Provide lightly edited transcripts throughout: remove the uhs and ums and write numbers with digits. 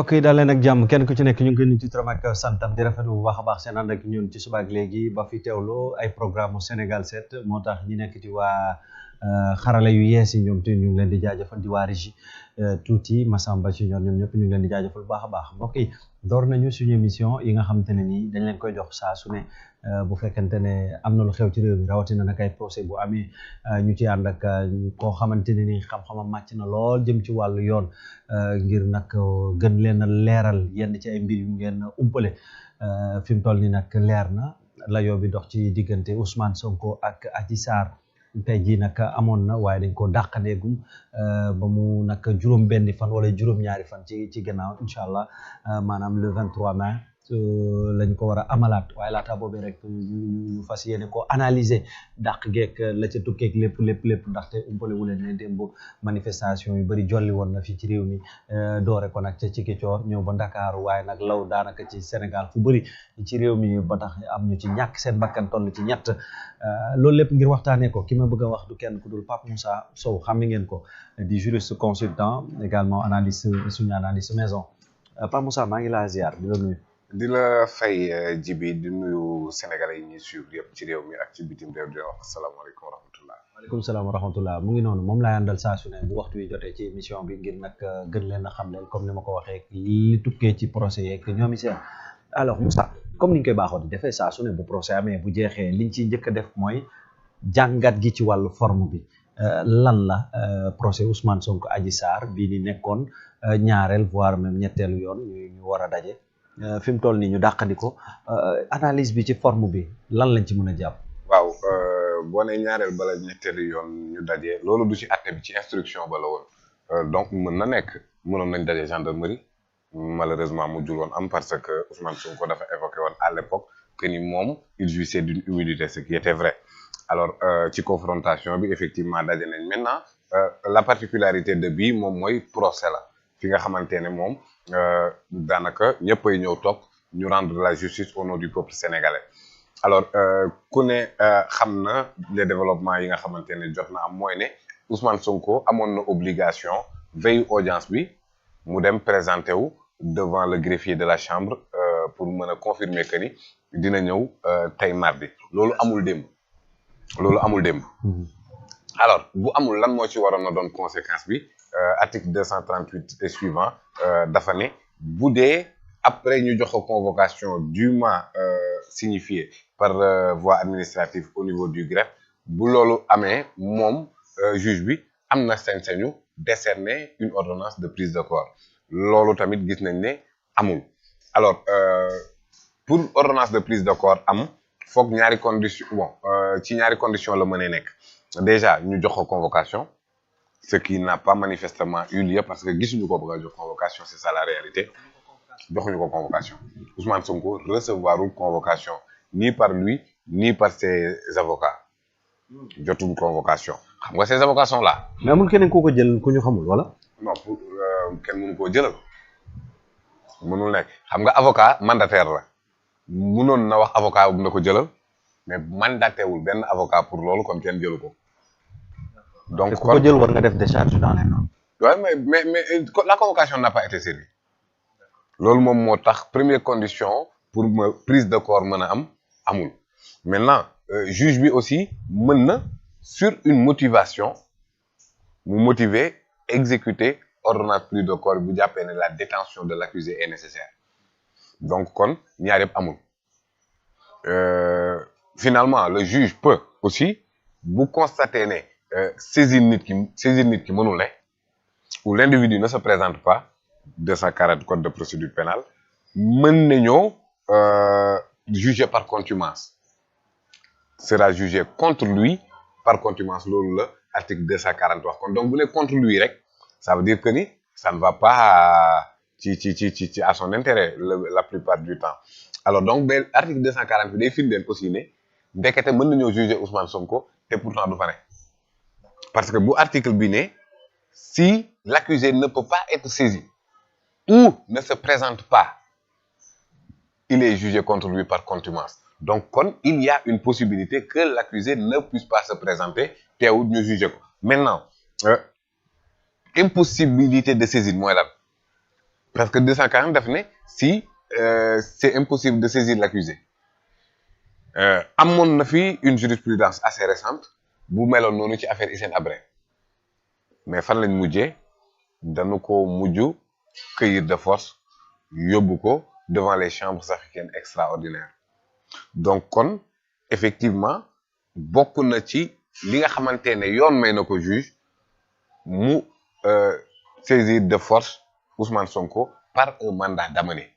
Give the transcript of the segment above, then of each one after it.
mbokk yi daal leen ak jàmm kenn ku ci nekk ñu ngi koy nuyu ci turam ak santam di rafetlu bu baax a baax seen ànd ak ñun ci suba ak léegi ba fi teewloo ay programme mu Sénégal 7 moo tax ñi nekk ci waa xarala yu yees yi ñoom te ñu ngi leen di jaajëfal di waa régie tuuti Massamba ci ñoom ñëpp ñu ngi leen di jaajëfal bu baax a baax mbokk yi door nañu suñu émission yi nga xamante ne nii dañ leen koy jox saa su ne bu fekkente ne am na lu xew ci réew mi rawatina nag ay procès bu amee ñu ci ànd ak koo xamante ne nii xam-xamam màcc na lool jëm ci wàllu yoon ngir nag gën leen a leeral yenn ci ay mbir yu ngeen umpale fi mu toll nii nag leer na layoo bi dox ci diggante Ousmane Sonko ak Adji Sarr tey jii nag amoon na waaye dañ ko dàqandeegum ba mu nag juróom-benni fan wala juróom-ñaari fan ci gannaaw incha allah maanaam le 23 mai lañ ko war a amalaat waaye laata boobee rek ñu fas yéene ko analyser dàq geek la ca tukkeeg lépp ndaxte umpale wu leen ne démb manifestation yu bëri jolli woon na fii ci réew mi doore ko nag ca Ziguinchor ñëw ba Dakar waaye nag law daanaka ci Sénégal fu bëri ci réew mi ba tax am ñu ci ñàkk seen bakkan toll ci ñett loolu lépp ngir waxtaanee ko ki ma bëgg a wax du kenn ku dul Pape Moussa Sow xam ngeen ko di juriste consultant également analyste suñu analyste maison Pape Moussa maa ngi laa ziar di la nuyu. di la fay Jibi di nuyu Sénégalais yi ñuy suivre yëpp ci réew mi ak ci bitim réew di wax asalaamaaleykum wa rahmatullah. waaleykum salaam wa rahmatullah mu ngi noonu moom laa àndal saa su ne bu waxtu wi jotee ci émission bi ngir nag gën leen a xam leen comme ni ma ko waxee li tukkee ci procès yeeg ñoom i seen alors Moussa comme ni ñu koy baaxoo di defee saa su ne bu procès amee bu jeexee liñ ciy njëkk a def mooy jàngat gi ci wàllu forme bi lan la procès Ousmane Sonko Adji Sarr bii ni nekkoon ñaareel voire même ñetteelu yoon ñu war a daje. fi mu toll nii ñu dàqandi ko analyse bi ci forme bi lan lañ ci mën a jàpp. waaw boo nee ñaareel bala ñetteelu yoon ñu daje loolu du ci acte bi ci instruction ba la woon donc mën na nekk mënoon nañ daje gendarmerie malheureusement mujjul woon am parce que Ousmane Sonko dafa évoqué woon à l'époque que ni moom il jouissait d'une immunité ce qui était vrai alors ci confrontation bi effectivement daje nañ maintenant la particularité de bii moom mooy procès la fi nga xamante ne moom. daanaka ñëpp ay ñëw toog ñu rendre la justice au nom du peuple sénégalais alors ku ne xam na les développements yi nga xamante ne jot na am mooy ne Ousmane Sonko amoon na obligation veille audience bi mu dem présenter wu devant le greffier de la chambre pour mën a confirmer que ni dina ñëw tey mardi loolu amul démb alors bu amul lan moo ci waroon na doon conséquence bi article 238 et suivant dafa ne bu dee après ñu jox ko convocation dûment signifiée par voie administrative au niveau du greffe bu loolu amee moom juge bi am na sañ-sañu décerner une ordonnance de prise de corps loolu tamit gis nañ ne amul alors pour ordonnance de prise de corps am foog ñaari condition ci ñaari condition la mënee nekk déjà ñu jox ko convocation ce qui n'a pas manifestement eu lieu parce que gisuñu ko bëgg a jox convocation c'est ça la réalité joxuñu ko convocation Ousmane Sonko recevoirul convocation ni par lui ni par ses avocats jotul convocation xam nga ces avocats sont là. mais amul keneen koo ko jël ku ñu xamul wala. non pour kenn mënu koo jëlal mënul nekk xam nga avocat mandataire la mënoon na wax avocat bu na ko jëlal mais mandaté wul benn avocat pour loolu kon kenn jëlu ko. donc ku ko jël war nga def décharge dans les normes. Ouais, mais la convocation n'a pas été servie loolu moom moo tax première condition pour ma prise de corps mën a am amul maintenant juge bi aussi mën na sur une motivation mu motiver exécuter ordonnance prise de corps bu jàppee ne la détention de l'accusé est nécessaire donc kon ñaar yëpp amul finalement le juge peut aussi bu constater ne saisir nit ki mënul ne où l'individu ne se présente pas 240 code de procédure pénale mën nañoo juger par contumace sera jugé contre lui par contumace loolu la article 240 wax kon donc bu ne contre lui rek ça veut dire que ni ça ne va pas ci à son intérêt la plupart du temps alors donc ba article 240 bi day firndeel aussi ne ndekete mën nañoo juger Ousmane Sonko te pourtant du fa ne parce que bu article bi ne si l'accusé ne peut pas être saisi ou ne se présente pas il est jugé contre lui par contumace donc kon il y a une possibilité que l'accusé ne puisse pas se présenter teewul ñu juger ko maintenant impossibilité de saisine mooy lan parce que 240 daf ne si c'est impossible de saisir l'accusé amoon na fi une jurisprudence assez récente bu meloon noonu ci affaire Hissène Habré mais fan lañ mujjee dañu ko mujj cueillir de force yóbbu ko devant les chambres africaines extraordinaires donc kon effectivement bokk na ci li nga xamante ne yoon may na ko juge mu saisir de force Ousmane Sonko par un mandat d'amener.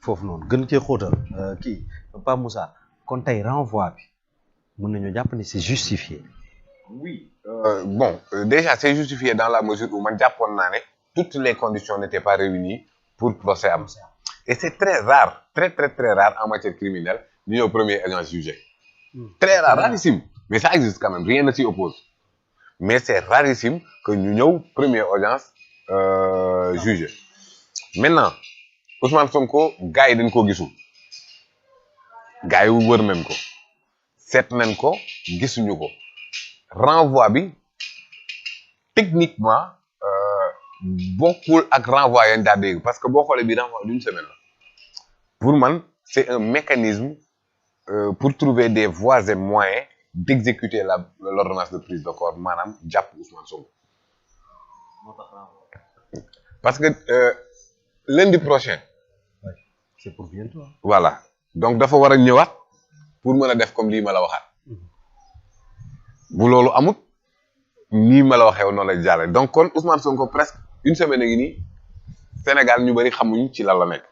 foofu noonu gën cee xóotal kii Pape Moussa kon tey renvoi bi mën nañu jàpp ni c'est justifié. Oui. Bon déjà c'est justifié dans la mesure où man jàppoon naa ne toutes les conditions n'étaient pas réunies pour procès am et c'est très rare très rare en matière criminelle ñu ñëw premier audience jugé. Très rare, rarissime mais ça existe quand même rien ne s'y oppose mais c'est rarissime que ñu ñëw première audience jugé maintenant Ousmane Sonko gars yi dañ ko gisul gars yi wër nañ ko seet nañ ko gisuñu ko renvoi bi techniquement bokkul ak renvoi yañ daa dégg parce que boo xoolee bi renvoi d'une semaine la pour man c'est un mécanisme pour trouver des voies et moyens d'exécuter l'ordonnance de prise de corps maanaam jàpp Ousmane Sonko parce que lundi prochain c'est pour bientôt. Voilà donc dafa war a ñëwaat pour mën a def comme lii ma la waxaat bu loolu amut nii ma la waxee woon noonu la jàlle donc kon Ousmane Sonko presque une semaine a ngi nii Sénégal ñu bari xamuñ ci lan la nekk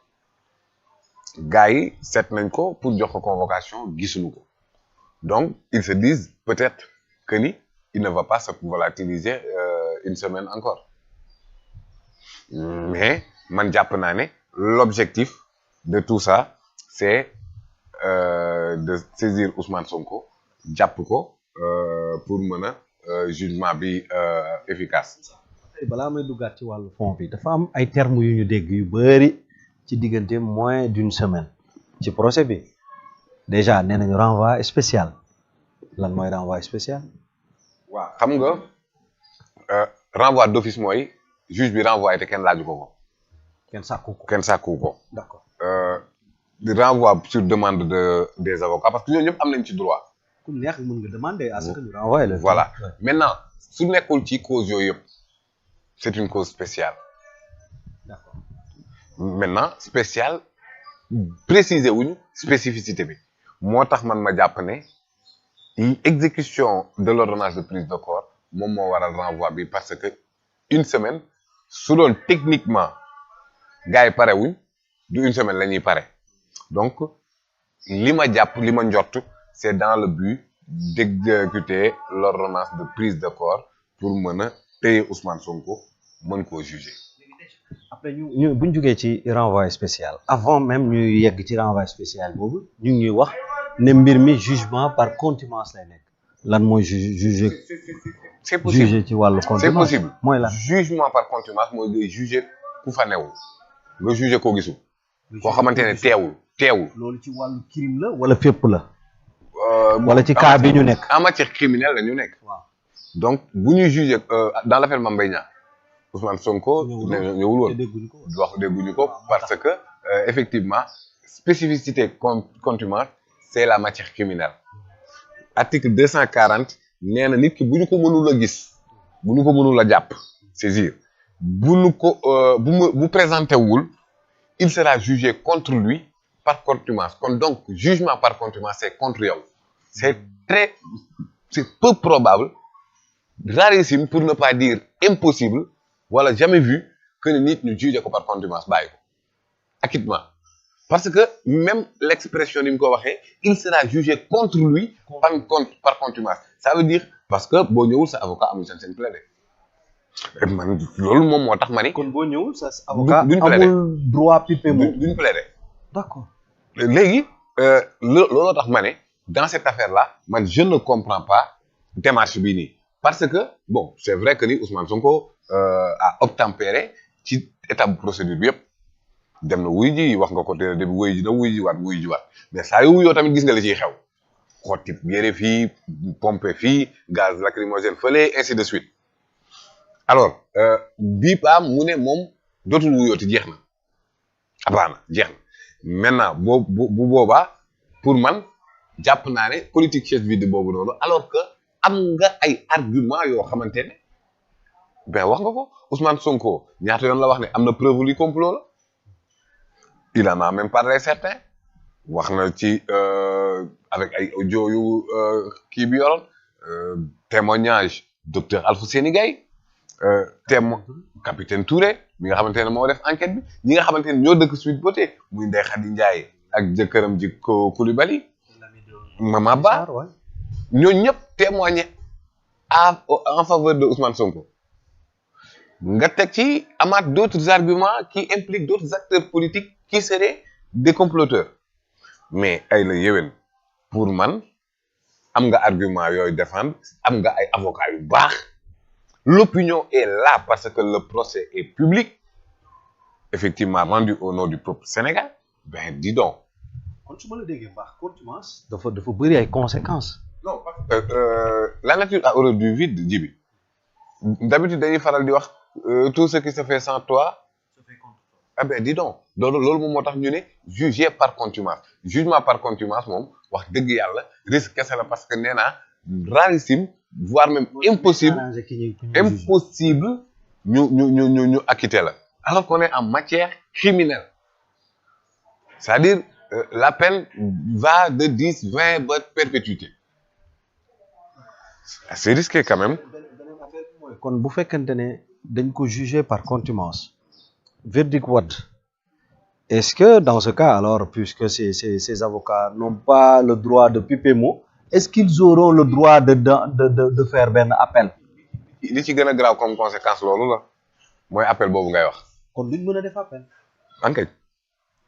gars yi seet nañ ko pour jox ko convocation gisuñu ko donc ils se disent peut-être que ni il ne va pas se volatiliser une semaine encore mais man jàpp naa ne l'objectif de tout ça c'est de saisir Ousmane Sonko jàpp ko pour mën a jugement bi efficace. balaa may duggaat ci wàllu fond bi dafa am ay termes yu ñu dégg yu bari ci diggante moins d'une semaine ci procès bi déjà nee nañu renvoi spécial lan mooy renvoi spécial. waaw xam nga renvoi d'office mooy juge bi renvoyé te kenn laaju ko ko. kenn sàkku ko. D'accord. di renvoi sur demande des avocats parce que ñooñu ñëpp am nañ ci droit. ku neex mën nga demander à ce que ñu renvoie la. Voilà maintenant su nekkul ci cause yooyu yëpp c'est une cause spéciale. D'accord. Maintenant spéciale préciser wuñu spécificité bi moo tax man ma jàpp ne exécution de l'ordonnance de prise de corps moom moo waral renvoi bi parce que une semaine su doon techniquement gars yi pare wuñ du une semaine la ñuy pare donc li ma jàpp li ma njort c'est dans le but d'exécuter l'ordonnance de prise de corps pour mën a téye Ousmane Sonko mën koo juger. Après ñu buñ jógee ci renvoi spécial avant même ñuy yegg ci renvoi spécial boobu ñu ngi ñuy wax ne mbir mi jugement par contumace lay nekk lan mooy juger. C'est possible juger ci wàllu contumace c'est possible mooy lan jugement par contumace mooy ngay juger ku fa newul nga juger koo gisul koo xamante ne teewul loolu ci wàllu crime la wala fépp la wala ci cas bi ñu nekk en matière criminelle la ñu nekk waaw donc bu ñuy juger dans l'affaire Mame Mbaye Niang Ousmane Sonko ñëwul woon dégguñu ko parce que effectivement spécificité contumace c'est la matière criminelle article 240 nee na nit ki bu ñu ko mënul a gis bu ñu ko mënul a jàpp saisir bu ñu ko bu présenté wul il sera jugé contre lui par contumace kon donc jugement par contumace c'est contre yow c'est peu probable rarissime pour ne pas dire impossible wala jamais vu que nit ñu jugé ko par contumace bàyyi ko acquittement parce que même l'expression ni mu ko waxee il sera jugé contre lui par contumace ça veut dire parce que boo ñëwul sa avocat amul sañ-sañ plaider man loolu moom moo tax ma ni kon boo ñëwul sa avocat duñ plaider amul droit piper moom duñ plaider d'accord léegi looloo tax ma ne dans cette affaire là man je ne comprends pas démarche bii nii parce que bon c'est vrai que ni Ousmane Sonko a obtempéré ci étape bu procédure bi yëpp dem na wuy ji wax nga ko te de wuy ji na wuy ji waat mais saa yu wuyoo tamit gis nga li ciy xew xottit yére fii pompe fii gaz lacrymogène fële ainsi de suite alors bii paa mu ne moom dootul wuyooti jeex na abaana jeex na maintenant bu boobaa pour man jàpp naa ne politique chaise vide boobu noonu alors que am nga ay argument yoo xamante ne ben wax nga ko Ousmane Sonko ñaata yoon la wax ne am na preuve li complot la il en a même parlé certain wax na ci avec ay audio yu kii bi yoroon témoignage docteur Alfousseyni Gaye capitaine Touré mi nga xamante ne moo def enquête bi ñi nga xamante ne ñoo dëkk Sweet Beauté muy Ndeye Khady Ndiaye ak jëkkëram ji Coulibaly Mama Ba ñooñu ñëpp témoigné en faveur de Ousmane Sonko nga teg ci amaat d'autres arguments qui impliquent d'autres acteurs politiques qui seraient des comploteurs mais ay la yéwén pour man am nga argument yooyu défendre am nga ay avocats yu baax l'opinion est là parce que le procès est public effectivement rendu au nom du peuple sénégalais ben dis donc. kon su ma la déggee baax contumace dafa bëri ay conséquences. non parce que la nature a horreur du vide ji bi d'habitude dañuy faral di wax tout ce qui se fait sans toi se fait contre toi. Ah ben dis donc loolu moom moo tax ñu ne jugé par contumace jugement par contumace moom wax dëgg yàlla risque kese la parce que nee naa rarissime voire même impossible ñu acquitter la alors qu'on est en matière criminelle c'est-à-dire la peine va de 10 20 ba perpétuité c'est risqué quand même. kon bu fekkente ne dañ ko juger par contumace verdict Wade est-ce que dans ce cas alors puisque ces avocats n'ont pas le droit de piper mot est-ce qu'ils auront le droit de faire benn appel. li ci gën a grave comme conséquence loolu la mooy appel boobu ngay wax. kon duñ mën a def appel. ankay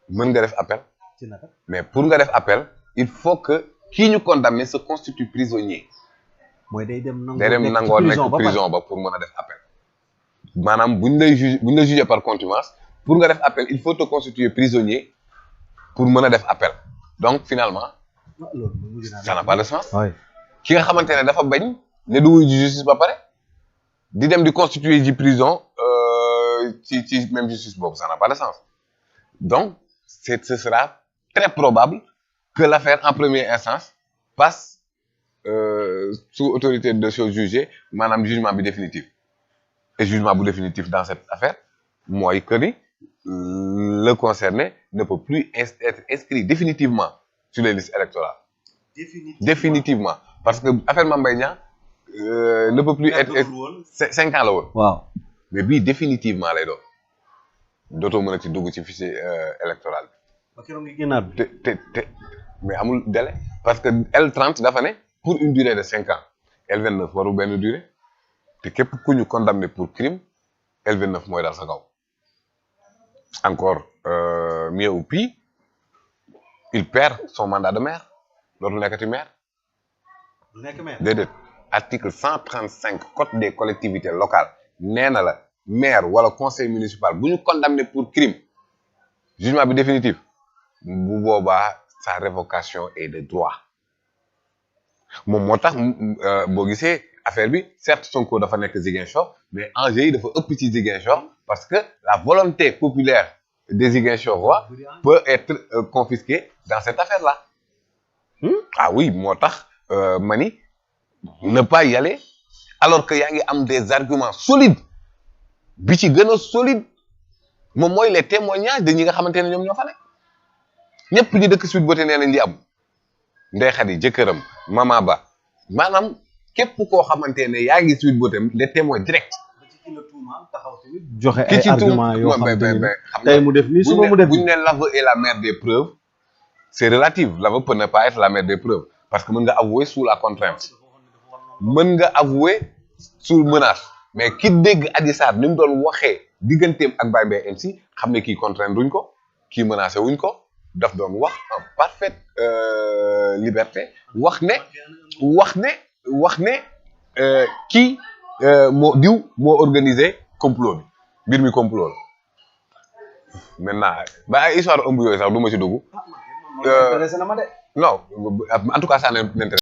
mën nga def appel. ci naka mais pour nga def appel il faut que kii ñu condamné se constitue prisonnier. mooy day dem nangoo nekk prison ba pour mën a def appel. maanaam buñ la jugé par contumace pour nga def appel il faut te constituer prisonnier pour mën a def appel donc finalement. ça n'a pas de sens. ki nga xamante ne dafa bañ ne du wuy ji justice ba pare di dem di constituer ji prison ci même justice boobu ça n'a pas de sens donc ce sera très probable que l'affaire en première instance passe sous autorité de chose jugée maanaam jugement bi définitif et jugement bu définitif dans cette affaire mooy que ni le concerné ne peut plus être inscrit définitivement sur les listes électorales. Définitivement parce que affaire Mame Mbaye Niang ne peut plus être 5 ans la woon. waaw mais bii définitivement lay doon dootoo mën a ci dugg ci fichier électoral bi. te mais amul délai parce que L30 dafa ne pour une durée de 5 ans L29 warul benn durée te képp ku ñu condamné pour crime L29 mooy daal sa kaw encore mieux ou pire il perd son mandat de maire dootul nekkati maire. du nekk maire déedéet article 135 code des collectivités locales nee na la maire wala conseil municipal bu ñu condamné pour crime jugement bi définitif bu boobaa sa révocation est de droit moom moo tax boo gisee affaire bi certes Sonko dafa nekk Ziguinchor mais enjeu yi dafa ëpp ci Ziguinchor parce que la volonté populaire des Ziguinchorois peut être confisquée dans cette affaire-là. Ah oui moo tax mani ne pas y aller alors que yaa ngi am des arguments solides bi ci gën a solide moom mooy les témoignages de ñi nga xamante ne ñoom ñoo fa nekk ñëpp ñi dëkk Sweet Beauté nee nañ li am Ndeye Khady jëkkëram Mama Ba maanaam képp koo xamante ne yaa ngi Sweet Beauté des témoins directs. joxe ay arguments yoo xamante ne tey mu def nii suba mu def bu ñu ne l'aveu est la mère des preuves c'est relatif l'aveu peut ne pas être la mère des preuves parce que mën nga avouer sous la contrainte mën nga avouer sous menace mais ki dégg Adji Sarr ni mu doon waxee digganteem ak Baye Mbaye MC xam ne kii contrainte duñ ko kii menacé wuñ ko daf doon wax en parfaite liberté wax ne kii moo organisé complot bi mbir mi complot la maintenant ba ay histoire ëmb yooyu sax du ma ci dugg. intéressé na ma de. non en tout cas ça n'intéresse